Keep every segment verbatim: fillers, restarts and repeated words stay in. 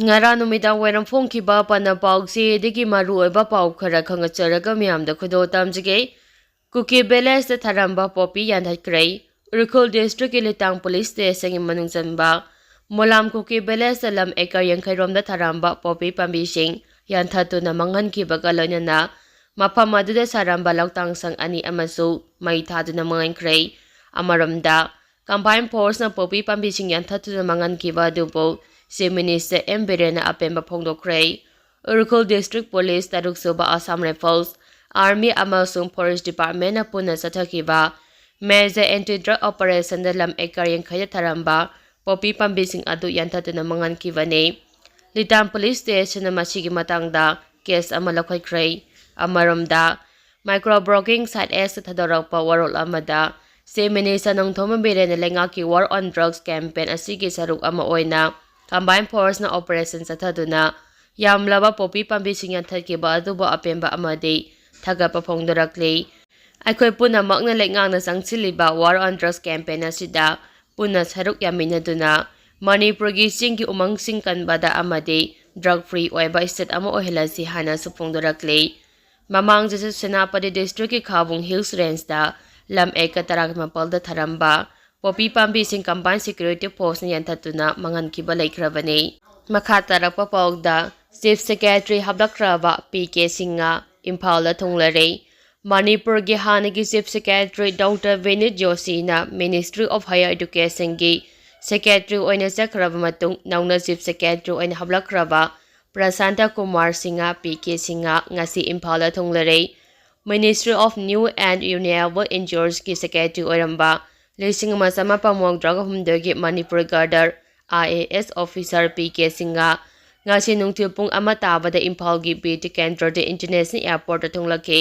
ꯉꯔꯥꯡ ꯅꯨꯃꯤꯗꯥꯡ ꯋꯥꯏꯔꯝ ꯐꯣꯡꯈꯤꯕ ꯄꯥꯟꯅ ꯄꯥꯎꯆꯦꯗꯒꯤ ꯃꯔꯨꯑꯣꯏꯕ ꯄꯥꯎ ꯈꯔ ꯈꯪꯍꯟꯖꯔꯒ ꯃꯤꯌꯥꯝꯗ ꯈꯨꯗꯣꯜ ꯇꯝꯖꯒꯦ꯫ ꯀꯨꯀꯤ ꯚꯤꯂꯦꯖꯇ ꯊꯥꯔꯝꯕ ꯄꯣꯄꯤ ꯌꯥꯟꯊꯠꯈ꯭ꯔꯦ꯫ ꯎꯈ꯭ꯔꯨꯜ ꯗꯤꯁꯇ꯭ꯔꯤꯛꯀꯤ ꯂꯤꯇꯥꯡ ꯄꯨꯂꯤꯁ ꯁ꯭ꯇꯦꯁꯟꯒꯤ ꯃꯅꯨꯡ ꯆꯟꯕ ꯃꯣꯂꯥꯝ ꯀꯨꯀꯤ ꯚꯤꯂꯦꯖꯇ ꯂꯝ ꯑꯦꯀꯔ ꯌꯥꯡꯈꯩ ꯔꯣꯝꯗ ꯊꯥꯔꯝꯕ ꯄꯣꯄꯤ ꯄꯥꯝꯕꯤꯁꯤꯡ ꯌꯥꯟꯊꯠꯇꯨꯅ ꯃꯥꯡꯍꯟꯈꯤꯕꯒ ꯂꯣꯏꯅꯅ ꯃꯐꯝ ꯑꯗꯨꯗ ꯁꯥꯔꯝꯕ ꯂꯧꯇꯥꯡ ꯁꯪ ꯑꯅꯤ ꯑꯃꯁꯨ ꯃꯩ ꯊꯥꯗꯨꯅ ꯃꯥꯡꯍꯟꯈ꯭ꯔꯦ꯫ ꯑꯃꯔꯣꯝꯗ, ꯀꯝꯕꯥꯏꯟ ꯐꯣꯔꯁꯅ ꯄꯣꯄꯤ ꯄꯥꯝꯕꯤꯁꯤꯡ ꯌꯥꯟꯊꯠꯇꯨꯅ ꯃꯥꯡꯍꯟꯈꯤꯕ ꯑꯗꯨꯕꯨ ꯆꯤꯐ ꯃꯤꯅꯤꯁꯇꯔ ꯑꯦꯝ ꯕꯤꯔꯦꯟꯅ ꯑꯄꯦꯟꯕ ꯐꯣꯡꯗꯣꯛꯈ꯭ꯔꯦ꯫ ꯎꯈ꯭ꯔꯨꯜ ꯗꯤꯁꯇ꯭ꯔꯤꯛ ꯄꯨꯂꯤꯁ, ꯇꯔꯨꯛ ꯁꯨꯕ ꯑꯁꯥꯝ ꯔꯥꯏꯐꯜꯁ, ꯑꯥꯔꯃꯤ ꯑꯃꯁꯨꯡ ꯐꯣꯔꯦꯁ ꯗꯤꯄꯥꯔꯠꯃꯦꯟꯅ ꯄꯨꯟꯅ ꯆꯠꯊꯈꯤꯕ ꯃꯦꯖꯔ ꯑꯦꯟꯇꯤ ꯗ꯭ꯔꯒ ꯑꯣꯄꯔꯦꯁꯟꯗ ꯂꯝ ꯑꯦꯀꯔ ꯌꯥꯡꯈꯩꯗ ꯊꯥꯔꯝꯕ ꯄꯣꯄꯤ ꯄꯥꯝꯕꯤꯁꯤꯡ ꯑꯗꯨ ꯌꯥꯟꯊꯠꯇꯨꯅ ꯃꯥꯡꯍꯟꯈꯤꯕꯅꯤ꯫ ꯂꯤꯇꯥꯟ ꯄꯨꯂꯤꯁ ꯁ꯭ꯇꯦꯁꯟꯅ ꯃꯁꯤꯒꯤ ꯃꯇꯥꯡꯗ ꯀꯦꯁ ꯑꯃ ꯂꯧꯈꯠꯈ꯭ꯔꯦ꯫ ꯑꯃꯔꯣꯝꯗ, ꯃꯥꯏꯀ꯭ꯔꯣ ꯕ꯭ꯂꯣꯒꯤꯡ ꯁꯥꯏꯠ ꯑꯦꯛꯁꯇ ꯊꯥꯗꯣꯔꯛꯄ ꯋꯥꯔꯣꯜ ꯑꯃꯗ, ꯆꯤꯐ ꯃꯤꯅꯤꯁꯇꯔ ꯅꯣꯡꯊꯣꯝꯕꯝ ꯕꯤꯔꯦꯟꯅ ꯂꯩꯉꯥꯛꯀꯤ ꯋꯥꯔ ꯑꯣꯟ ꯗ꯭ꯔꯒꯁ ꯀꯦꯝꯄꯦꯟ ꯑꯁꯤꯒꯤ ꯁꯔꯨꯛ ꯑꯃ ꯑꯣꯏꯅ ꯀꯝꯕꯥꯏꯟ ꯐꯣꯔꯁꯅ ꯑꯣꯄꯔꯦꯁꯟ ꯆꯠꯊꯗꯨꯅ ꯌꯥꯝꯂꯕ ꯄꯣꯄꯤ ꯄꯥꯝꯕꯤꯁꯤꯡ ꯌꯥꯟꯊꯠꯈꯤꯕ ꯑꯗꯨꯕꯨ ꯑꯄꯦꯟꯕ ꯑꯃꯗꯤ ꯊꯥꯒꯠꯄ ꯐꯣꯡꯗꯣꯔꯛꯂꯤ꯫ ꯑꯩꯈꯣꯏ ꯄꯨꯝꯅꯃꯛꯅ ꯂꯩꯉꯥꯛꯅ ꯆꯪꯁꯤꯜꯂꯤꯕ ꯋꯥꯔ ꯑꯣꯟ ꯗ꯭ꯔꯒꯁ ꯀꯦꯝꯄꯦꯟ ꯑꯁꯤꯗ ꯄꯨꯟꯅ ꯁꯔꯨꯛ ꯌꯥꯃꯤꯟꯅꯗꯨꯅ ꯃꯅꯤꯄꯨꯔꯒꯤ ꯆꯤꯡꯒꯤ ꯎꯃꯪꯁꯤꯡ ꯀꯟꯕꯗ ꯑꯃꯗꯤ ꯗ꯭ꯔꯒ ꯐ꯭ꯔꯤ ꯑꯣꯏꯕ ꯁ꯭ꯇꯦꯠ ꯑꯃ ꯑꯣꯏꯍꯜꯂꯁꯤ ꯍꯥꯏꯅꯁꯨ ꯐꯣꯡꯗꯣꯔꯛꯂꯤ꯫ ꯃꯃꯥꯡꯗꯁꯨ ꯁꯦꯅꯥꯄꯇꯤ ꯗꯤꯁꯇ꯭ꯔꯤꯛꯀꯤ ꯈꯥꯕꯨꯡ ꯍꯤꯜꯁ ꯔꯦꯟꯖꯇ ꯂꯝ ꯑꯦꯀꯔ ꯇꯔꯥꯒ ꯃꯥꯄꯜꯗ ꯊꯥꯔꯝꯕ ꯄꯣꯄꯤ ꯄꯥꯝꯕꯤꯁꯤꯡ ꯀꯝꯕꯥꯏꯟ ꯁꯦꯀ꯭ꯌꯨꯔꯤꯇꯤ ꯐꯣꯔꯁꯅ ꯌꯥꯟꯊꯠꯇꯨꯅ ꯃꯥꯡꯍꯟꯈꯤꯕ ꯂꯩꯈ꯭ꯔꯕꯅꯤ꯫ ꯃꯈꯥ ꯇꯥꯔꯛꯄ ꯄꯥꯎꯗ, ꯆꯤꯐ ꯁꯦꯀ꯭ꯔꯦꯇꯔꯤ ꯍꯥꯞꯂꯛꯈ꯭ꯔꯕ ꯄꯤ ꯀꯦ ꯁꯤꯡꯍ ꯏꯝꯐꯥꯜꯗ ꯊꯨꯡꯂꯔꯦ꯫ ꯃꯅꯤꯄꯨꯔꯒꯤ ꯍꯥꯟꯅꯒꯤ ꯆꯤꯐ ꯁꯦꯀ꯭ꯔꯦꯇꯔꯤ ꯗꯣꯛꯇꯔ ꯚꯤꯅꯤꯠ ꯖꯣꯁꯤꯅ ꯃꯤꯅꯤꯁꯇ꯭ꯔꯤ ꯑꯣꯐ ꯍꯥꯌꯔ ꯏꯗꯨꯀꯦꯁꯟꯒꯤ ꯁꯦꯀ꯭ꯔꯦꯇꯔꯤ ꯑꯣꯏꯅ ꯆꯠꯈ꯭ꯔꯕ ꯃꯇꯨꯡ ꯅꯧꯅ ꯆꯤꯐ ꯁꯦꯀ꯭ꯔꯦꯇꯔꯤ ꯑꯣꯏꯅ ꯍꯥꯞꯂꯛꯈ꯭ꯔꯕ ꯄ꯭ꯔꯁꯥꯟꯇ ꯀꯨꯃꯥꯔ ꯁꯤꯡꯍ, ꯄꯤ ꯀꯦ ꯁꯤꯡꯍ, ꯉꯁꯤ ꯏꯝꯐꯥꯜꯗ ꯊꯨꯡꯂꯔꯦ꯫ Ministry of New and Renewable Energiesꯀꯤ ꯁꯦꯀ꯭ꯔꯦꯇꯔꯤ ꯑꯣꯏꯔꯝꯕ ꯂꯤꯁꯤꯡ ꯑꯃ ꯆꯃꯥꯄꯟ ꯃꯧꯗ꯭ꯔꯥꯒ ꯍꯨꯝꯗꯣꯏꯒꯤ Manipur cadre I A S officer P K Singh ꯉꯁꯤ ꯅꯨꯡꯊꯤꯜ ꯄꯨꯡ ꯑꯃ ꯇꯥꯕꯗ ꯏꯝꯐꯥꯜꯒꯤ ꯕꯤ ꯇꯤ ꯀꯦꯟꯗ꯭ꯔꯗ ꯏꯟꯇꯔꯅꯦꯁꯅꯦꯜ ꯑꯦꯌꯔꯄꯣꯔꯠꯇ ꯊꯨꯡꯂꯛꯈꯤ꯫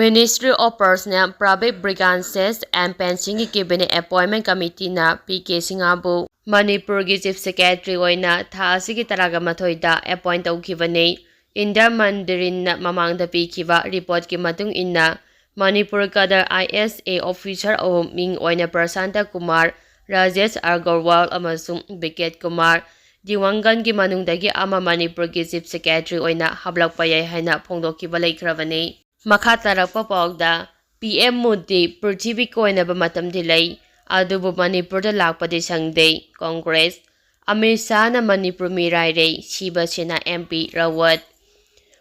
Ministry of Personnel, Public Grievances and Pensionꯒꯤ ꯀꯦꯕꯤꯅꯦꯠ ꯑꯦꯄꯣꯏꯟꯃꯦꯟ ꯀꯃꯤꯇꯤꯅ ꯄꯤ ꯀꯦ ꯁꯤꯡꯍꯕꯨ ꯃꯅꯤꯄꯨꯔꯒꯤ ꯆꯤꯐ ꯁꯦꯀ꯭ꯔꯦꯇꯔꯤ ꯑꯣꯏꯅ ꯊꯥ ꯑꯁꯤꯒꯤ ꯇꯔꯥꯒ ꯃꯥꯊꯣꯏꯗ ꯑꯦꯄꯣꯏꯟ ꯇꯧꯈꯤꯕꯅꯤ꯫ ꯏꯟꯗꯤꯔꯥ ꯃꯟꯗꯤꯔꯤꯟꯅ ꯃꯃꯥꯡꯗ ꯄꯤꯈꯤꯕ ꯔꯤꯄꯣꯔꯠꯀꯤ ꯃꯇꯨꯡ ꯏꯟꯅ, ꯃꯅꯤꯄꯨꯔ ꯀꯥꯗꯔ ꯑꯥꯏ ꯑꯦꯁ ꯑꯦ ꯑꯣꯐꯤꯁꯥꯔ ꯑꯍꯨꯝ ꯃꯤꯡ ꯑꯣꯏꯅ ꯄ꯭ꯔꯁꯥꯟꯇ ꯀꯨꯃꯥꯔ, ꯔꯥꯖꯦꯁ ꯑꯒꯔꯋꯥꯜ ꯑꯃꯁꯨꯡ ꯕꯤꯀꯦꯠ ꯀꯨꯃꯥꯔ ꯗꯤꯋꯥꯡꯒꯟꯒꯤ ꯃꯅꯨꯡꯗꯒꯤ ꯑꯃ ꯃꯅꯤꯄꯨꯔꯒꯤ Chief Secretary ꯑꯣꯏꯅ ꯍꯥꯞꯂꯛꯄ ꯌꯥꯏ ꯍꯥꯏꯅ ꯐꯣꯡꯗꯣꯛꯈꯤꯕ ꯂꯩꯈ꯭ꯔꯕꯅꯤ꯫ ꯃꯈꯥ ꯇꯥꯔꯛꯄ ꯄꯥꯎꯗ, ꯄꯤ ꯑꯦꯝ ꯃꯣꯗꯤ ꯄ꯭ꯔꯤꯊꯤꯕꯤ ꯀꯣꯏꯅꯕ ꯃꯇꯝꯗꯤ ꯂꯩ, ꯑꯗꯨꯕꯨ ꯃꯅꯤꯄꯨꯔꯗ ꯂꯥꯛꯄꯗꯤ ꯁꯪꯗꯦ꯫ ꯀꯣꯡꯒ꯭ꯔꯦꯁ꯫ ꯑꯃꯤꯠ ꯁꯥꯍꯅ ꯃꯅꯤꯄꯨꯔ ꯃꯤꯔꯥꯏꯔꯦ, Shiv Sena M P Rawat.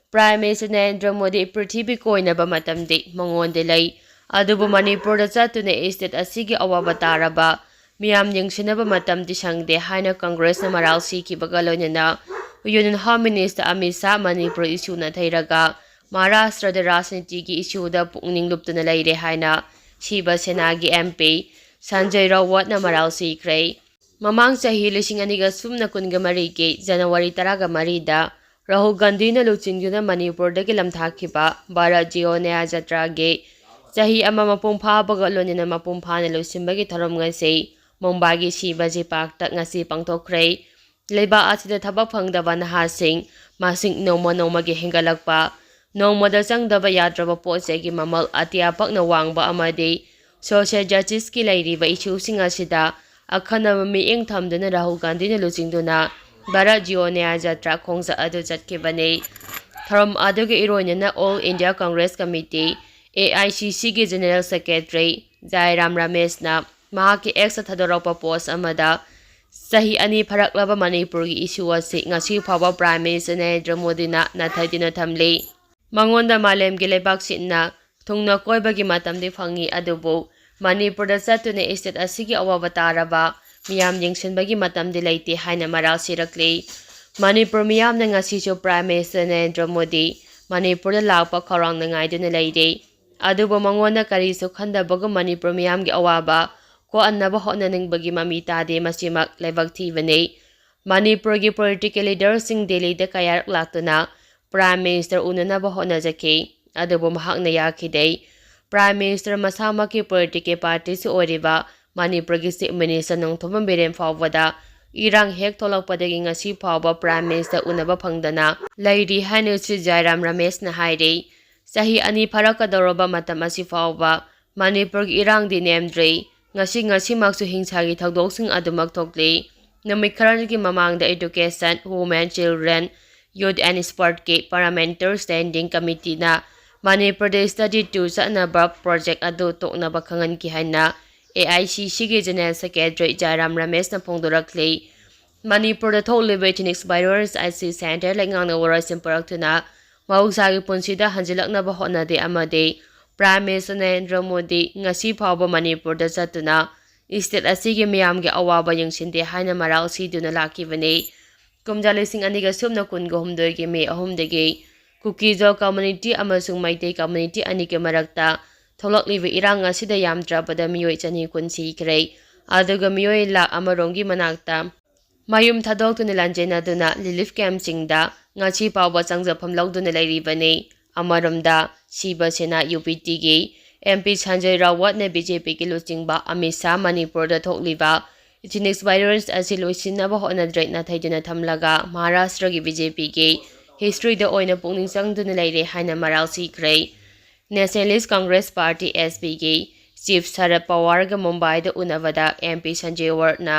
Prime Minister Narendra Modi ꯄ꯭ꯔꯤꯊꯤꯕꯤ ꯀꯣꯏꯅꯕ ꯃꯇꯝꯗꯤ ꯃꯉꯣꯟꯗ ꯂꯩ, ꯑꯗꯨꯕꯨ ꯃꯅꯤꯄꯨꯔꯗ ꯆꯠꯇꯨꯅ state ꯑꯁꯤꯒꯤ ꯑꯋꯥꯕ ꯇꯥꯔꯕ ꯃꯤꯌꯥꯝ ꯌꯦꯡꯁꯤꯟꯅꯕ ꯃꯇꯝꯗꯤ ꯁꯪꯗꯦ ꯍꯥꯏꯅ ꯀꯪꯒ꯭ꯔꯦꯁꯅ ꯃꯔꯥꯜ ꯁꯤꯈꯤꯕꯒ ꯂꯣꯏꯅꯅ Union Home Minister Amit Shah Manipur issue ꯅꯥꯊꯩꯔꯒ ꯃꯍꯥꯔꯥꯁꯇ꯭ꯔꯗ ꯔꯥꯖꯅꯤꯇꯤꯒꯤ issueꯗ ꯄꯨꯛꯅꯤꯡ ꯂꯨꯞꯇꯨꯅ ꯂꯩꯔꯦ ꯍꯥꯏꯅ ꯁꯤꯕ ꯁꯦꯅꯥꯒꯤ ꯑꯦꯝ ꯄꯤ ꯁꯟꯖꯌ ꯔꯥꯋꯠꯅ ꯃꯔꯥꯜ ꯁꯤꯈ꯭ꯔꯦ꯫ ꯃꯃꯥꯡ ꯆꯍꯤ ꯂꯤꯁꯤꯡ ꯑꯅꯤꯒ ꯁꯨꯞꯅ ꯀꯨꯟꯒ ꯃꯔꯤꯒꯤ ꯖꯅꯋꯥꯔꯤ ꯇꯔꯥꯒ ꯃꯔꯤꯗ ꯔꯥꯍꯨꯜ ꯒꯥꯟꯙꯤꯅ ꯂꯨꯆꯤꯡꯗꯨꯅ ꯃꯅꯤꯄꯨꯔꯗꯒꯤ ꯂꯝꯊꯥꯈꯤꯕ ꯚꯥꯔꯠ ꯖꯣꯗꯣ ꯅ꯭ꯌꯥꯌ ꯖꯇ꯭ꯔꯥꯒꯤ ꯆꯍꯤ ꯑꯃ ꯃꯄꯨꯡ ꯐꯥꯕꯒ ꯂꯣꯏꯅꯅ ꯃꯄꯨꯡ ꯐꯥꯅ ꯂꯣꯏꯁꯤꯟꯕꯒꯤ ꯊꯧꯔꯝ ꯉꯁꯤ ꯃꯨꯝꯕꯥꯏꯒꯤ ꯁꯤꯕꯥꯖꯤ ꯄꯥꯔꯛꯇ ꯉꯁꯤ ꯄꯥꯡꯊꯣꯛꯈ꯭ꯔꯦ꯫ ꯂꯩꯕꯥꯛ ꯑꯁꯤꯗ ꯊꯕꯛ ꯐꯪꯗꯕ ꯅꯍꯥꯁꯤꯡ ꯃꯁꯤꯡ ꯅꯣꯡꯃ ꯅꯣꯡꯃꯒꯤ ꯍꯦꯟꯒꯠꯂꯛꯄ, ꯅꯣꯡꯃꯗ ꯆꯪꯗꯕ ꯌꯥꯗ꯭ꯔꯕ ꯄꯣꯠ ꯆꯩꯒꯤ ꯃꯃꯜ ꯑꯇꯤꯌꯥ ꯄꯛꯅ ꯋꯥꯡꯕ ꯑꯃꯗꯤ social justiceꯀꯤ ꯂꯩꯔꯤꯕ issueꯁꯤꯡ ꯑꯁꯤꯗ ꯑꯈꯟꯅꯕ ꯃꯤꯠꯌꯦꯡ ꯊꯝꯗꯨꯅ ꯔꯥꯍꯨꯜ ꯒꯥꯟꯙꯤꯅ ꯂꯨꯆꯤꯡꯗꯨꯅ ꯚꯥꯔꯠ ꯖꯣꯗꯣ ꯅ꯭ꯌꯥꯌ ꯖꯇ꯭ꯔꯥ ꯈꯣꯡꯆꯠ ꯑꯗꯨ ꯆꯠꯈꯤꯕꯅꯤ꯫ ꯊꯧꯔꯝ ꯑꯗꯨꯒꯤ ꯏꯔꯣꯏꯅꯅ All India Congress Committee, A I C Cꯒꯤ General Secretary ꯖꯥꯏꯔꯥꯝ ꯔꯃꯦꯁꯅ ꯃꯍꯥꯛꯀꯤ Xꯇ ꯊꯥꯗꯣꯔꯛꯄ post ꯑꯃꯗ, ꯆꯍꯤ ꯑꯅꯤ ꯐꯥꯔꯛꯂꯕ ꯃꯅꯤꯄꯨꯔꯒꯤ issue ꯑꯁꯤ ꯉꯁꯤ ꯐꯥꯎꯕ Prime Minister ꯅꯔꯦꯟꯗ꯭ꯔ ꯃꯣꯗꯤꯅ ꯅꯥꯊꯩꯗꯨꯅ ꯊꯝꯂꯤ꯫ ꯃꯉꯣꯟꯗ ꯃꯥꯂꯦꯝꯒꯤ ꯂꯩꯕꯥꯛ ꯁꯤꯟꯅ ꯊꯨꯡꯅ ꯀꯣꯏꯕꯒꯤ ꯃꯇꯝꯗꯤ ꯐꯪꯏ, ꯑꯗꯨꯕꯨ ꯃꯅꯤꯄꯨꯔꯗ ꯆꯠꯇꯨꯅ state ꯑꯁꯤꯒꯤ ꯑꯋꯥꯕ ꯇꯥꯔꯕ ꯃꯤꯌꯥꯝ ꯌꯦꯡꯁꯤꯟꯕꯒꯤ ꯃꯇꯝꯗꯤ ꯂꯩꯇꯦ ꯍꯥꯏꯅ ꯃꯔꯥꯜ ꯁꯤꯔꯛꯂꯤ꯫ ꯃꯅꯤꯄꯨꯔ ꯃꯤꯌꯥꯝꯅ ꯉꯁꯤꯁꯨ Prime Minister ꯅꯔꯦꯟꯗ꯭ꯔ ꯃꯣꯗꯤ ꯃꯅꯤꯄꯨꯔꯗ ꯂꯥꯛꯄ ꯈꯧꯔꯥꯡꯅ ꯉꯥꯏꯗꯨꯅ ꯂꯩꯔꯤ꯫ ꯑꯗꯨꯕꯨ ꯃꯉꯣꯟꯗ ꯀꯔꯤꯁꯨ ꯈꯟꯗꯕꯒꯨꯝ ꯃꯅꯤꯄꯨꯔ ꯃꯤꯌꯥꯝꯒꯤ ꯑꯋꯥꯕ ꯀꯣꯛꯍꯟꯅꯕ ꯍꯣꯠꯅꯅꯤꯡꯕꯒꯤ ꯃꯃꯤ ꯇꯥꯗꯦ꯫ ꯃꯁꯤꯃꯛ ꯂꯥꯏꯕꯛ ꯊꯤꯕꯅꯤ꯫ ꯃꯅꯤꯄꯨꯔꯒꯤ political leaderꯁꯤꯡ ꯗꯦꯜꯂꯤꯗ ꯀꯌꯥꯔꯛ ꯂꯥꯛꯇꯨꯅ Prime Minister ꯎꯅꯅꯕ ꯍꯣꯠꯅꯖꯈꯤ, ꯑꯗꯨꯕꯨ ꯃꯍꯥꯛꯅ ꯌꯥꯈꯤꯗꯦ꯫ Prime Minister ꯃꯁꯥꯃꯛꯀꯤ political partyꯁꯨ ꯑꯣꯏꯔꯤꯕ ꯃꯅꯤꯄꯨꯔꯒꯤ Chief Minister ꯅꯣꯡꯊꯣꯝꯕꯝ ꯕꯤꯔꯦꯟ ꯐꯥꯎꯕꯗ ꯏꯔꯥꯡ ꯍꯦꯛ ꯊꯣꯛꯂꯛꯄꯗꯒꯤ ꯉꯁꯤ ꯐꯥꯎꯕ Prime Minister ꯎꯅꯕ ꯐꯪꯗꯅ ꯂꯩꯔꯤ ꯍꯥꯏꯅꯁꯨ ꯖꯥꯏꯔꯥꯝ ꯔꯃꯦꯁꯅ ꯍꯥꯏꯔꯤ꯫ ꯆꯍꯤ ꯑꯅꯤ ꯐꯥꯔꯛꯀꯗꯧꯔꯕ ꯃꯇꯝ ꯑꯁꯤ ꯐꯥꯎꯕ ꯃꯅꯤꯄꯨꯔꯒꯤ ꯏꯔꯥꯡꯗꯤ ꯅꯦꯝꯗ꯭ꯔꯤ꯫ ꯉꯁꯤ ꯉꯁꯤꯃꯛꯁꯨ ꯍꯤꯡꯁꯥꯒꯤ ꯊꯧꯗꯣꯛꯁꯤꯡ ꯑꯗꯨꯃꯛ ꯊꯣꯛꯂꯤ꯫ ꯅꯨꯃꯤꯠ ꯈꯔꯒꯤ ꯃꯃꯥꯡꯗ Education, Women, Children, Youth and Sportꯀꯤ Parliamentary Standing Committeeꯅ ꯃꯅꯤꯄꯨꯔꯗ Study Tour ꯆꯠꯅꯕ project ꯑꯗꯨ ꯇꯣꯛꯅꯕ ꯈꯪꯍꯟꯈꯤ ꯍꯥꯏꯅ AICCꯒꯤ General Secretary ꯖꯥꯏꯔꯥꯝ ꯔꯃꯦꯁꯅ ꯐꯣꯡꯗꯣꯔꯛꯂꯤ꯫ ꯃꯅꯤꯄꯨꯔꯗ ꯊꯣꯛꯂꯤꯕ Ethnic Violence ꯑꯁꯤ centre ꯂꯩꯉꯥꯛꯅ ꯋꯥꯔꯣꯏꯁꯤꯟ ꯄꯨꯔꯛꯇꯨꯅ ꯃꯍꯧꯁꯥꯒꯤ ꯄꯨꯟꯁꯤꯗ ꯍꯟꯖꯤꯜꯂꯛꯅꯕ ꯍꯣꯠꯅꯗꯦ ꯑꯃꯗꯤ Prime Minister ꯅꯔꯦꯟꯗ꯭ꯔ ꯃꯣꯗꯤ ꯉꯁꯤ ꯐꯥꯎꯕ ꯃꯅꯤꯄꯨꯔꯗ ꯆꯠꯇꯨꯅ state ꯑꯁꯤꯒꯤ ꯃꯤꯌꯥꯝꯒꯤ ꯑꯋꯥꯕ ꯌꯦꯡꯁꯤꯟꯗꯦ ꯍꯥꯏꯅ ꯃꯔꯥꯜ ꯁꯤꯗꯨꯅ ꯂꯥꯛꯈꯤꯕꯅꯤ꯫ ꯀꯨꯝꯖꯥ ꯂꯤꯁꯤꯡ ꯑꯅꯤꯒ ꯁꯨꯞꯅ ꯀꯨꯟꯒ ꯍꯨꯝꯗꯣꯏꯒꯤ May ꯑꯍꯨꯝꯗꯒꯤ ꯀꯨꯀꯤꯖꯣ community ꯑꯃꯁꯨꯡ ꯃꯩꯇꯩ community ꯑꯅꯤꯒꯤ ꯃꯔꯛꯇ ꯊꯣꯛꯂꯛꯂꯤꯕ ꯏꯔꯥꯡ ꯑꯁꯤꯗ ꯌꯥꯝꯗ꯭ꯔꯕꯗ ꯃꯤꯑꯣꯏ ꯆꯅꯤ ꯀꯨꯟ ꯁꯤꯈ꯭ꯔꯦ꯫ ꯑꯗꯨꯒ ꯃꯤꯑꯣꯏ ꯂꯥꯈ ꯑꯃꯔꯣꯝꯒꯤ ꯃꯅꯥꯛꯇ ꯃꯌꯨꯝ ꯊꯥꯗꯣꯛꯇꯨꯅ ꯂꯥꯟꯖꯦꯟꯅꯗꯨꯅ relief camp ꯁꯤꯡꯗ ꯉꯁꯤ ꯐꯥꯎꯕ ꯆꯪꯖꯐꯝ ꯂꯧꯗꯨꯅ ꯂꯩꯔꯤꯕꯅꯤ꯫ ꯑꯃꯔꯣꯝꯗ ꯁꯤꯕ ꯁꯦꯅꯥ UPTꯒꯤ MP ꯁꯟꯖꯌ ꯔꯥꯋꯠꯅ BJPꯒꯤ ꯂꯨꯆꯤꯡꯕ ꯑꯃꯤꯠ ꯁꯥꯍ ꯃꯅꯤꯄꯨꯔꯗ ꯊꯣꯛꯂꯤꯕ Ethnic Violence ꯑꯁꯤ ꯂꯣꯏꯁꯤꯟꯅꯕ ꯍꯣꯠꯅꯗ꯭ꯔꯦ ꯅꯥꯊꯩꯗꯨꯅ ꯊꯝꯂꯒ ꯃꯍꯥꯔꯥꯁꯇ꯭ꯔꯒꯤ BJPꯒꯤ historyꯗ ꯑꯣꯏꯅ ꯄꯨꯛꯅꯤꯡ ꯆꯪꯗꯨꯅ ꯂꯩꯔꯦ ꯍꯥꯏꯅ ꯃꯔꯥꯜ ꯁꯤꯈ꯭ꯔꯦ꯫ Nationalist Congress Party, NCPꯒꯤ chief ꯁꯔꯗ ꯄꯋꯥꯔꯒ ꯃꯨꯝꯕꯥꯏꯗ ꯎꯅꯕꯗ MP ꯁꯟꯖꯌ ꯔꯥꯋꯠꯅ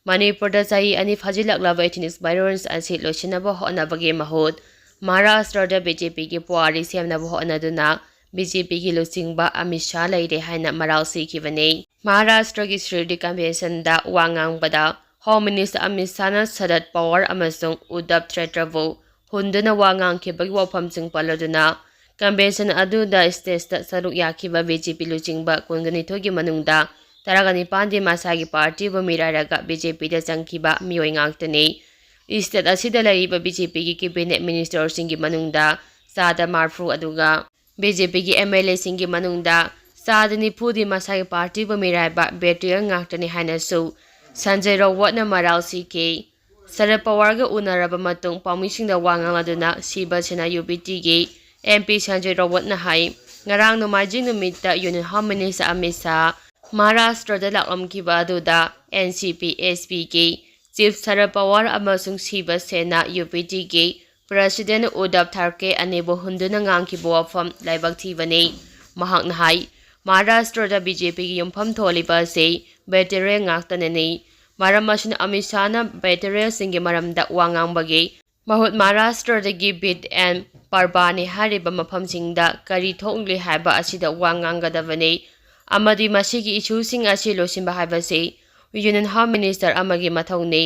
ꯃꯅꯤꯄꯨꯔꯗ ꯆꯍꯤ ꯑꯅꯤ ꯐꯥꯖꯤꯜꯂꯛꯂꯕ Ethnic Violence ꯑꯁꯤ ꯂꯣꯏꯁꯤꯟꯅꯕ ꯍꯣꯠꯅꯕꯒꯤ ꯃꯍꯨꯠ ꯃꯍꯥꯔꯥꯁꯇ꯭ꯔꯗ BJPꯒꯤ ꯄꯨꯋꯥꯔꯤ ꯁꯦꯝꯅꯕ ꯍꯣꯠꯅꯗꯨꯅ BJPꯒꯤ ꯂꯨꯆꯤꯡꯕ ꯑꯃꯤꯠ ꯁꯥꯍ ꯂꯩꯔꯦ ꯍꯥꯏꯅ ꯃꯔꯥꯜ ꯁꯤꯈꯤꯕꯅꯤ꯫ ꯃꯍꯥꯔꯥꯁꯇ꯭ꯔꯒꯤ Shirdi Conventionꯗ ꯋꯥ ꯉꯥꯡꯕꯗ Home Minister ꯑꯃꯤꯠ ꯁꯥꯍꯅ ꯁꯔꯗ ꯄꯋꯥꯔ ꯑꯃꯁꯨꯡ ꯎꯗꯙꯕ ꯊꯥꯀ꯭ꯔꯦꯕꯨ ꯍꯨꯟꯗꯨꯅ ꯋꯥ ꯉꯥꯡꯈꯤꯕꯒꯤ ꯋꯥꯐꯝꯁꯤꯡ ꯄꯜꯂꯗꯨꯅ convention ꯑꯗꯨꯗ stageꯇ ꯁꯔꯨꯛ ꯌꯥꯈꯤꯕ BJP ꯂꯨꯆꯤꯡꯕ ꯀꯨꯟꯒ ꯅꯤꯊꯣꯏꯒꯤ ꯃꯅꯨꯡꯗ ꯇꯔꯥꯒ ꯅꯤꯄꯥꯟꯗꯤ ꯃꯁꯥꯒꯤ partyꯕꯨ ꯃꯤꯔꯥꯏꯔꯒ BJPꯗ ꯆꯪꯈꯤꯕ ꯃꯤꯑꯣꯏ ꯉꯥꯛꯇꯅꯤ꯫ State ꯑꯁꯤꯗ ꯂꯩꯔꯤꯕ BJPꯒꯤ cabinet ministerꯁꯤꯡꯒꯤ ꯃꯅꯨꯡꯗ ꯆꯥꯗ ꯃꯔꯐꯨ ꯑꯗꯨꯒ BJPꯒꯤ MLAꯁꯤꯡꯒꯤ ꯃꯅꯨꯡꯗ ꯆꯥꯗ ꯅꯤꯐꯨꯗꯤ ꯃꯁꯥꯒꯤ partyꯕꯨ ꯃꯤꯔꯥꯏꯕ betrayal ꯉꯥꯛꯇꯅꯤ ꯍꯥꯏꯅꯁꯨ ꯁꯟꯖꯌ ꯔꯥꯋꯠꯅ ꯃꯔꯥꯜ ꯁꯤꯈꯤ꯫ ꯁꯔꯗ ꯄꯋꯥꯔꯒ ꯎꯅꯔꯕ ꯃꯇꯨꯡ ꯄꯥꯎꯃꯤꯁꯤꯡꯗ ꯋꯥ ꯉꯥꯡꯂꯗꯨꯅ ꯁꯤꯕ ꯁꯦꯅꯥ UPTꯒꯤ MP ꯁꯟꯖꯌ ꯔꯥꯋꯠꯅ ꯍꯥꯏ, ꯉꯔꯥꯡ ꯅꯣꯡꯃꯥꯏꯖꯤꯡ ꯅꯨꯃꯤꯠꯇ Union Home Minister Amit Shah ꯃꯍꯥꯔꯥꯁꯇ꯭ꯔꯗ ꯂꯥꯛꯂꯝꯈꯤꯕ ꯑꯗꯨꯗ NCP, SPꯒꯤ chief ꯁꯔꯗ ꯄꯋꯥꯔ ꯑꯃꯁꯨꯡ ꯁꯤꯕ ꯁꯦꯅꯥ UPTꯒꯤ President ꯎꯗꯙꯕ ꯊꯥꯀ꯭ꯔꯦ ꯑꯅꯤꯕꯨ ꯍꯨꯟꯗꯨꯅ ꯉꯥꯡꯈꯤꯕ ꯋꯥꯐꯝ ꯂꯥꯏꯕꯛ ꯊꯤꯕꯅꯤ꯫ ꯃꯍꯥꯛꯅ ꯍꯥꯏ, ꯃꯍꯥꯔꯥꯁꯇ꯭ꯔꯗ BJPꯒꯤ ꯌꯨꯝꯐꯝ ꯊꯣꯜꯂꯤꯕ ꯑꯁꯤ betrayal ꯉꯥꯛꯇꯅꯅꯤ꯫ ꯃꯔꯝ ꯑꯁꯤꯅ ꯑꯃꯤꯠ ꯁꯥꯍꯅ ꯕꯦꯇꯔꯦꯜꯁꯤꯡꯒꯤ ꯃꯔꯝꯗ ꯋꯥ ꯉꯥꯡꯕꯒꯤ ꯃꯍꯨꯠ ꯃꯍꯥꯔꯥꯁꯇ꯭ꯔꯗꯒꯤ ꯕꯤꯠ ꯑꯦꯟ ꯄꯔꯕꯥꯅꯤ ꯍꯥꯏꯔꯤꯕ ꯃꯐꯝꯁꯤꯡꯗ ꯀꯔꯤ ꯊꯣꯛꯂꯤ ꯍꯥꯏꯕ ꯑꯁꯤꯗ ꯋꯥ ꯉꯥꯡꯒꯗꯕꯅꯤ ꯑꯃꯗꯤ ꯃꯁꯤꯒꯤ ꯏꯁꯨꯁꯤꯡ ꯑꯁꯤ ꯂꯣꯏꯁꯤꯟꯕ ꯍꯥꯏꯕꯁꯤ ꯌꯨꯅꯤꯌꯟ ꯍꯣꯝ ꯃꯤꯅꯤꯁꯇꯔ ꯑꯃꯒꯤ ꯃꯊꯧꯅꯤ꯫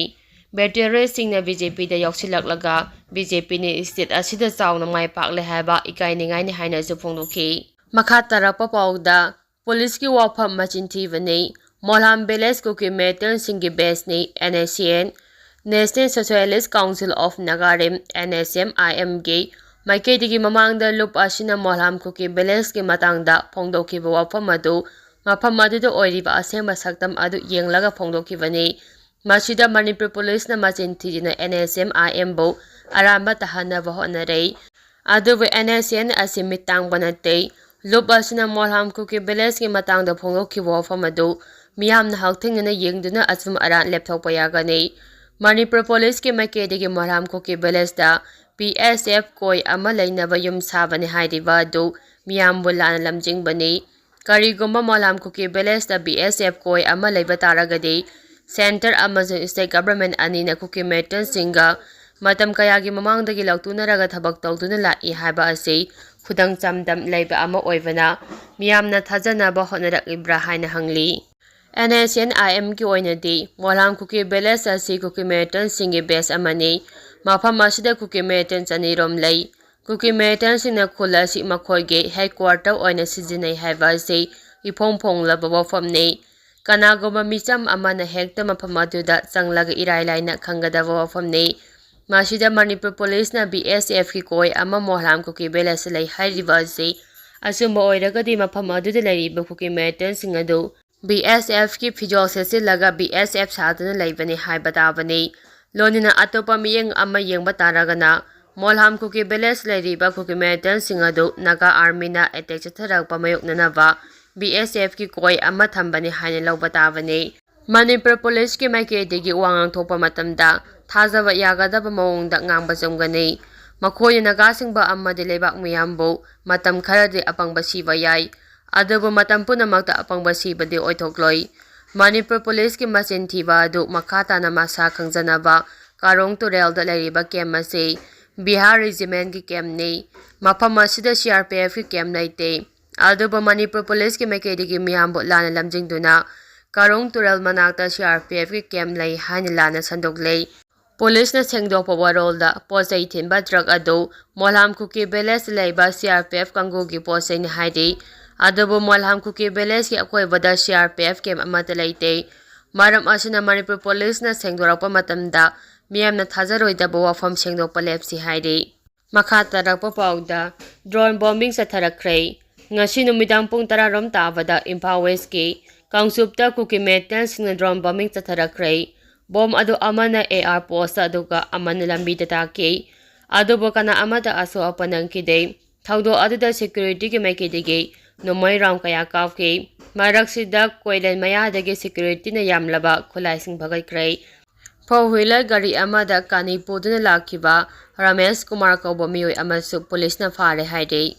ꯕꯦꯇꯔꯦꯜꯁꯤꯡꯅ ꯕꯤ ꯖꯦ ꯄꯤꯗ ꯌꯥꯎꯁꯤꯜꯂꯛꯂꯒ ꯕꯤ ꯖꯦ ꯄꯤꯅ ꯏꯁꯇꯦꯠ ꯑꯁꯤꯗ ꯆꯥꯎꯅ ꯃꯥꯏ ꯄꯥꯛꯂꯦ ꯍꯥꯏꯕ ꯏꯀꯥꯏꯅꯤꯡꯉꯥꯏꯅꯤ ꯍꯥꯏꯅꯁꯨ ꯐꯣꯡꯗꯣꯛꯈꯤ꯫ ꯃꯈꯥ ꯇꯥꯔꯛꯄ ꯄꯥꯎꯗ ꯄꯨꯂꯤꯁꯀꯤ ꯋꯥꯐꯝ ꯃꯆꯤꯟ ꯊꯤꯕꯅꯤ꯫ ꯃꯣꯂꯥꯝ village Kuki ꯃꯤꯂꯤꯇꯦꯟꯁꯤꯡꯒꯤ ꯕꯦꯁꯅꯤ꯫ N S C N, National Socialist Council of Nagalim, N S M I ꯑꯦꯝꯒꯤ ꯃꯥꯏꯀꯩꯗꯒꯤ ꯃꯃꯥꯡꯗ ꯂꯨꯞ ꯑꯁꯤꯅ ꯃꯣꯂꯥꯝ ꯀꯨꯀꯤ ꯚꯤꯂꯦꯖꯀꯤ ꯃꯇꯥꯡꯗ ꯐꯣꯡꯗꯣꯛꯈꯤꯕ ꯋꯥꯐꯝ ꯑꯗꯨ ꯃꯐꯝ ꯑꯗꯨꯗ ꯑꯣꯏꯔꯤꯕ ꯑꯁꯦꯡꯕ ꯁꯛꯇꯝ ꯑꯗꯨ ꯌꯦꯡꯂꯒ ꯐꯣꯡꯗꯣꯛꯈꯤꯕꯅꯤ꯫ ꯃꯁꯤꯗ ꯃꯅꯤꯄꯨꯔ ꯄꯨꯂꯤꯁꯅ ꯃꯆꯤꯟ ꯊꯤꯗꯨꯅ ꯑꯦꯟ ꯑꯦꯁ ꯑꯦꯝ ꯑꯥꯏ ꯑꯦꯝꯕꯨ ꯑꯔꯥꯟꯕ ꯇꯥꯍꯟꯅꯕ ꯍꯣꯠꯅꯔꯦ꯫ ꯑꯗꯨꯕꯨ ꯑꯦꯟ ꯑꯦꯁ ꯑꯦꯟ ꯑꯁꯤ ꯃꯤꯠ ꯇꯥꯡꯕ ꯅꯠꯇꯦ꯫ ꯂꯨꯞ ꯑꯁꯤꯅ ꯃꯣꯂꯥꯝ ꯀꯨꯀꯤ ꯚꯤꯂꯦꯖꯀꯤ ꯃꯇꯥꯡꯗ ꯐꯣꯡꯗꯣꯛꯈꯤꯕ ꯋꯥꯐꯝ ꯑꯗꯨ ꯃꯤꯌꯥꯝꯅ ꯍꯛꯊꯦꯡꯅꯅ ꯌꯦꯡꯗꯨꯅ ꯑꯆꯨꯝ ꯑꯔꯥꯟ ꯂꯦꯞꯊꯣꯛꯄ ꯌꯥꯒꯅꯤ꯫ ꯃꯅꯤꯄꯨꯔ ꯄꯨꯂꯤꯁꯀꯤ ꯃꯥꯏꯀꯩꯗꯒꯤ ꯃꯣꯂꯥꯝ ꯀꯨꯀꯤ ꯚꯤꯂꯦꯖꯇ ꯕꯤ ꯑꯦꯁ ꯑꯦꯐ ꯀꯣꯏ ꯑꯃ ꯂꯩꯅꯕ ꯌꯨꯝ ꯁꯥꯕꯅꯤ ꯍꯥꯏꯔꯤꯕ ꯑꯗꯨ ꯃꯤꯌꯥꯝꯕꯨ ꯂꯥꯟꯅ ꯂꯝꯖꯤꯡꯕꯅꯤ꯫ ꯀꯔꯤꯒꯨꯝꯕ ꯃꯣꯂꯥꯝ ꯀꯨꯀꯤ ꯚꯤꯂꯦꯖꯇ ꯕꯤ ꯑꯦꯁ ꯑꯦꯐ ꯀꯣꯏ ꯑꯃ ꯂꯩꯕ ꯇꯥꯔꯒꯗꯤ, ꯁꯦꯟꯇꯔ ꯑꯃꯁꯨꯡ ꯁ꯭ꯇꯦꯠ ꯒꯚꯔꯟꯃꯦꯟꯠ ꯑꯅꯤꯅ ꯀꯨꯀꯤ ꯃꯤꯂꯤꯇꯦꯟꯠꯁꯤꯡꯒ ꯃꯇꯝ ꯀꯌꯥꯒꯤ ꯃꯃꯥꯡꯗꯒꯤ ꯂꯧꯇꯨꯅꯔꯒ ꯊꯕꯛ ꯇꯧꯗꯨꯅ ꯂꯥꯛꯏ ꯍꯥꯏꯕ ꯑꯁꯤ ꯈꯨꯗꯝ ꯆꯥꯡꯗꯝ ꯂꯩꯕ ꯑꯃ ꯑꯣꯏꯕꯅ ꯃꯤꯌꯥꯝꯅ ꯊꯥꯖꯅꯕ ꯍꯣꯠꯅꯔꯛꯂꯤꯕ꯭ꯔꯥ ꯍꯥꯏꯅ ꯍꯪꯂꯤ꯫ ꯑꯦꯟ ꯑꯦꯁ ꯑꯦꯟ ꯑꯥꯏ ꯑꯦꯝꯒꯤ ꯑꯣꯏꯅꯗꯤ ꯃꯣꯂꯥꯝ ꯀꯨꯀꯤ ꯚꯤꯂꯦꯖ ꯑꯁꯤ ꯀꯨꯀꯤ ꯃꯤꯂꯤꯇꯦꯟꯠꯁꯤꯡꯒꯤ ꯕꯦꯁ ꯑꯃꯅꯤ꯫ ꯃꯐꯝ ꯑꯁꯤꯗ ꯀꯨꯀꯤ ꯃꯤꯂꯤꯇꯦꯟꯠ ꯆꯅꯤꯔꯣꯝ ꯂꯩ꯫ ꯀꯨꯀꯤ ꯃꯤꯂꯤꯇꯦꯟꯠꯁꯤꯡꯅ ꯈꯨꯜ ꯑꯁꯤ ꯃꯈꯣꯏꯒꯤ ꯍꯦꯗꯀ꯭ꯋꯥꯇꯔ ꯑꯣꯏꯅ ꯁꯤꯖꯤꯟꯅꯩ ꯍꯥꯏꯕ ꯑꯁꯤ ꯏꯐꯣꯡ ꯐꯣꯡꯂꯕ ꯋꯥꯐꯝꯅꯤ꯫ ꯀꯅꯥꯒꯨꯝꯕ ꯃꯤꯆꯝ ꯑꯃꯅ ꯍꯦꯛꯇ ꯃꯐꯝ ꯑꯗꯨꯗ ꯆꯪꯂꯒ ꯏꯔꯥꯏ ꯂꯥꯏꯅ ꯈꯪꯒꯗꯕ ꯋꯥꯐꯝꯅꯤ꯫ ꯃꯁꯤꯗ ꯃꯅꯤꯄꯨꯔ ꯄꯨꯂꯤꯁꯅ ꯕꯤ ꯑꯦꯁ ꯑꯦꯐꯀꯤ ꯀꯣꯏ ꯑꯃ ꯃꯣꯂꯥꯝ ꯀꯨꯀꯤ ꯚꯤꯂꯦꯖꯇ ꯂꯩ ꯍꯥꯏꯔꯤꯕ ꯑꯁꯤ ꯑꯆꯨꯝꯕ ꯑꯣꯏꯔꯒꯗꯤ, ꯃꯐꯝ ꯑꯗꯨꯗ ꯂꯩꯔꯤꯕ ꯀꯨꯀꯤ ꯃꯤꯂꯤꯇꯦꯟꯠꯁꯤꯡ ꯑꯗꯨ ꯕꯤ ꯑꯦꯁ ꯑꯦꯐꯀꯤ ꯐꯤꯖꯣꯜ ꯁꯦꯠꯆꯤꯜꯂꯒ ꯕꯤ ꯑꯦꯁ ꯑꯦꯐ ꯁꯥꯗꯨꯅ ꯂꯩꯕꯅꯤ ꯍꯥꯏꯕ ꯇꯥꯕꯅꯤ꯫ ꯂꯣꯏꯅꯅ ꯑꯇꯣꯞꯄ ꯃꯤꯠꯌꯦꯡ ꯑꯃ ꯌꯦꯡꯕ ꯇꯥꯔꯒꯅ, ꯃꯣꯜꯍꯥꯝ ꯀꯨꯀꯤ ꯚꯤꯂꯦꯖ ꯂꯩꯔꯤꯕ ꯀꯨꯀꯤ ꯃꯤꯂꯤꯇꯦꯟꯠꯁꯤꯡ ꯑꯗꯨ ꯅꯥꯒꯥ ꯑꯥꯔꯃꯤꯅ ꯑꯦꯇꯦꯛ ꯆꯠꯊꯔꯛꯄ ꯃꯥꯌꯣꯛꯅꯅꯕ ꯕꯤ ꯑꯦꯁ ꯑꯦꯐꯀꯤ ꯀꯣꯏ ꯑꯃ ꯊꯝꯕꯅꯤ ꯍꯥꯏꯅ ꯂꯧꯕ ꯇꯥꯕꯅꯤ꯫ ꯃꯅꯤꯄꯨꯔ ꯄꯨꯂꯤꯁꯀꯤ ꯃꯥꯏꯀꯩꯗꯒꯤ ꯋꯥ ꯉꯥꯡꯊꯣꯛꯄ ꯃꯇꯝꯗ ꯊꯥꯖꯕ ꯌꯥꯒꯗꯕ ꯃꯑꯣꯡꯗ ꯉꯥꯡꯕ ꯆꯨꯝꯒꯅꯤ꯫ ꯃꯈꯣꯏꯅ ꯅꯥꯒꯥꯁꯤꯡꯕꯨ ꯑꯃꯗꯤ ꯂꯩꯕꯥꯛ ꯃꯤꯌꯥꯝꯕꯨ ꯃꯇꯝ ꯈꯔꯗꯤ ꯑꯄꯪꯕ ꯁꯤꯕ ꯌꯥꯏ, ꯑꯗꯨꯕꯨ ꯃꯇꯝ ꯄꯨꯝꯅꯃꯛꯇ ꯑꯄꯪꯕ ꯁꯤꯕꯗꯤ ꯑꯣꯏꯊꯣꯛꯂꯣꯏ꯫ ꯃꯅꯤꯄꯨꯔ ꯄꯨꯂꯤꯁꯀꯤ ꯃꯆꯤꯟ ꯊꯤꯕ ꯑꯗꯨ ꯃꯈꯥ ꯇꯥꯅ ꯃꯁꯥ ꯈꯪꯖꯅꯕ ꯀꯥꯔꯣꯡ ꯇꯨꯔꯦꯜꯗ ꯂꯩꯔꯤꯕ ꯀꯦꯝ ꯑꯁꯤ ꯕꯤꯍꯥꯔ ꯔꯤꯖꯤꯃꯦꯟꯒꯤ ꯀꯦꯝꯅꯤ꯫ ꯃꯐꯝ ꯑꯁꯤꯗ ꯁꯤ ꯑꯥꯔ ꯄꯤ ꯑꯦꯐꯀꯤ ꯀꯦꯝ ꯂꯩꯇꯦ꯫ ꯑꯗꯨꯕꯨ ꯃꯅꯤꯄꯨꯔ ꯄꯨꯂꯤꯁꯀꯤ ꯃꯥꯏꯀꯩꯗꯒꯤ ꯃꯤꯌꯥꯝꯕꯨ ꯂꯥꯟꯅ ꯂꯝꯖꯤꯡꯗꯨꯅ ꯀꯥꯔꯣꯡ ꯇꯨꯔꯦꯜ ꯃꯅꯥꯛꯇ ꯁꯤ ꯑꯥꯔ ꯄꯤ ꯑꯦꯐꯀꯤ ꯀꯦꯝ ꯂꯩ ꯍꯥꯏꯅ ꯂꯥꯟꯅ ꯁꯟꯗꯣꯛꯂꯦ꯫ ꯄꯨꯂꯤꯁꯅ ꯁꯦꯡꯗꯣꯛꯄ ꯋꯥꯔꯣꯜꯗ ꯄꯣꯠ ꯆꯩ ꯊꯤꯟꯕ ꯇ꯭ꯔꯛ ꯑꯗꯨ ꯃꯣꯂꯥꯝ ꯀꯨꯀꯤ ꯚꯤꯂꯦꯖꯇ ꯂꯩꯕ ꯁꯤ ꯑꯥꯔ ꯄꯤ ꯑꯦꯐ ꯀꯥꯡꯕꯨꯒꯤ ꯄꯣꯠ ꯆꯩꯅꯤ ꯍꯥꯏꯔꯤ꯫ ꯑꯗꯨꯕꯨ ꯃꯣꯂꯥꯝ ꯀꯨꯀꯤ ꯚꯤꯂꯦꯖꯀꯤ ꯑꯀꯣꯏꯕꯗ ꯁꯤ ꯑꯥꯔ ꯄꯤ ꯑꯦꯐ ꯀꯦꯝ ꯑꯃꯠꯇ ꯂꯩꯇꯦ꯫ ꯃꯔꯝ ꯑꯁꯤꯅ ꯃꯅꯤꯄꯨꯔ ꯄꯨꯂꯤꯁꯅ ꯁꯦꯡꯗꯣꯔꯛꯄ ꯃꯇꯝꯗ ꯃꯤꯌꯥꯝꯅ ꯊꯥꯖꯔꯣꯏꯗꯕ ꯋꯥꯐꯝ ꯁꯦꯡꯗꯣꯛꯄ ꯂꯦꯞꯁꯤ ꯍꯥꯏꯔꯤ꯫ ꯃꯈꯥ ꯇꯥꯔꯛꯄ ꯄꯥꯎꯗ, ꯗ꯭ꯔꯣꯟ ꯕꯣꯝꯕꯤꯡ ꯆꯠꯊꯔꯛꯈ꯭ꯔꯦ꯫ ꯉꯁꯤ ꯅꯨꯃꯤꯗꯥꯡ ꯄꯨꯡ ꯇꯔꯥꯔꯣꯝ ꯇꯥꯕꯗ ꯏꯝꯐꯥꯜ ꯋꯦꯁꯀꯤ ꯀꯥꯡꯆꯨꯞꯇ ꯀꯨꯀꯤ ꯃꯤꯂꯤꯇꯦꯟꯁꯤꯡꯅ ꯗ꯭ꯔꯣꯟ ꯕꯣꯝꯕꯤꯡ ꯆꯠꯊꯔꯛꯈ꯭ꯔꯦ꯫ ꯕꯣꯝ ꯑꯗꯨ ꯑꯃꯅ ꯑꯦ ꯑꯥꯔ ꯄꯣꯁꯇ ꯑꯗꯨꯒ ꯑꯃꯅ ꯂꯝꯕꯤꯗ ꯇꯥꯈꯤ꯫ ꯑꯗꯨꯕꯨ ꯀꯅꯥ ꯑꯃꯠꯇ ꯑꯁꯣꯛ ꯑꯄꯟ ꯅꯪꯈꯤꯗꯦ꯫ ꯊꯧꯗꯣꯛ ꯑꯗꯨꯗ ꯁꯦꯀ꯭ꯌꯨꯔꯤꯇꯤꯒꯤ ꯃꯥꯏꯀꯩꯗꯒꯤ ꯅꯣꯡꯃꯩ ꯔꯥꯎꯟ ꯀꯌꯥ ꯀꯥꯞꯈꯤ꯫ ꯃꯔꯛꯁꯤꯗ ꯀꯣꯏꯂꯦꯟ ꯃꯌꯥꯗꯒꯤ ꯁꯦꯀ꯭ꯌꯨꯔꯤꯇꯤꯅ ꯌꯥꯝꯂꯕ ꯈꯨꯠꯂꯥꯏꯁꯤꯡ ꯐꯒꯠꯈ꯭ꯔꯦ꯫ ꯐꯣꯔ ꯋꯤꯂꯔ ꯒꯥꯔꯤ ꯑꯃꯗ ꯀꯥꯅꯤ ꯄꯨꯗꯨꯅ ꯂꯥꯛꯈꯤꯕ ꯔꯥꯃꯦꯁ ꯀꯨꯃꯥꯔ ꯀꯧꯕ ꯃꯤꯑꯣꯏ ꯑꯃꯁꯨ ꯄꯨꯂꯤꯁꯅ ꯐꯥꯔꯦ ꯍꯥꯏꯔꯤ꯫